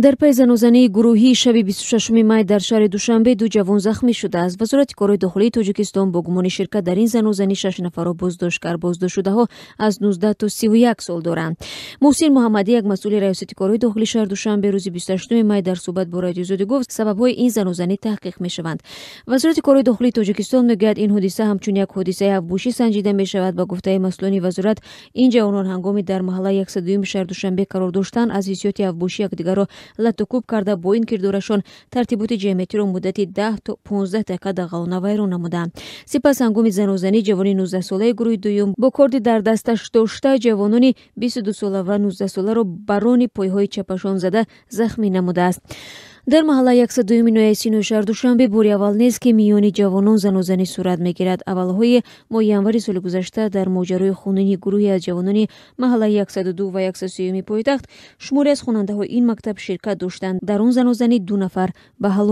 Дар пайи занозании гурӯҳии шаби 26 май дар шаҳри Душанбе ду ҷавон захмӣ шудааст. Вазорати корҳои дохилии Тоҷикистон бо гумони ширкат дар ин занозанӣ шаш нафарро боздошт кард. Боздоштшудаҳо аз 19 то 31 сол доранд. Муҳсин Муҳаммадӣ, як масъули раёсати корҳои дохилии шаҳри Душанбе, рӯзи 28 май дар суҳбат бо Радиои Озодӣ гуфт, сабабҳои ин занозанӣ таҳқиқ мешаванд. Вазорати корҳои дохилии Тоҷикистон мегӯяд, ин ҳодиса ҳамчун як ҳодисаи ҳавбӯшӣ санҷида мешавад. Ба гуфтаи масъулони вазорат, ин ҷавонон ҳангоми дар маҳаллаи 102 шаҳри Душанбе қарор доштан, аз ҳиссиёти ҳавбӯшӣ якдигарро лату кӯб карда, бо ин кирдорашон тартиботи ҷамъиятиро муддати 10 то 15 дақиқа дағалона вайрон намуданд. Сипас ҳангоми занозанӣ ҷавони 19-солаи гурӯҳи дуюм бо корди дар дасташ дошта ҷавонони 22-сола ва 19-соларо ба рони пойҳои чапашон зада захмӣ намудааст. Дар маҳаллаи 102 ноҳияи Синои шаҳри Душанбе бори аввал нест, ки миёни ҷавонон занозанӣ сурат мегирад. Аввалҳои моҳи январи соли гузашта дар моҷарои хунини гурӯҳе аз ҷавонони маҳаллаи 102 ва 103 пойтахт шуморе аз хонандаҳои ин мактаб ширкат доштанд. Дар он занозанӣ ду нафар ба ҳалок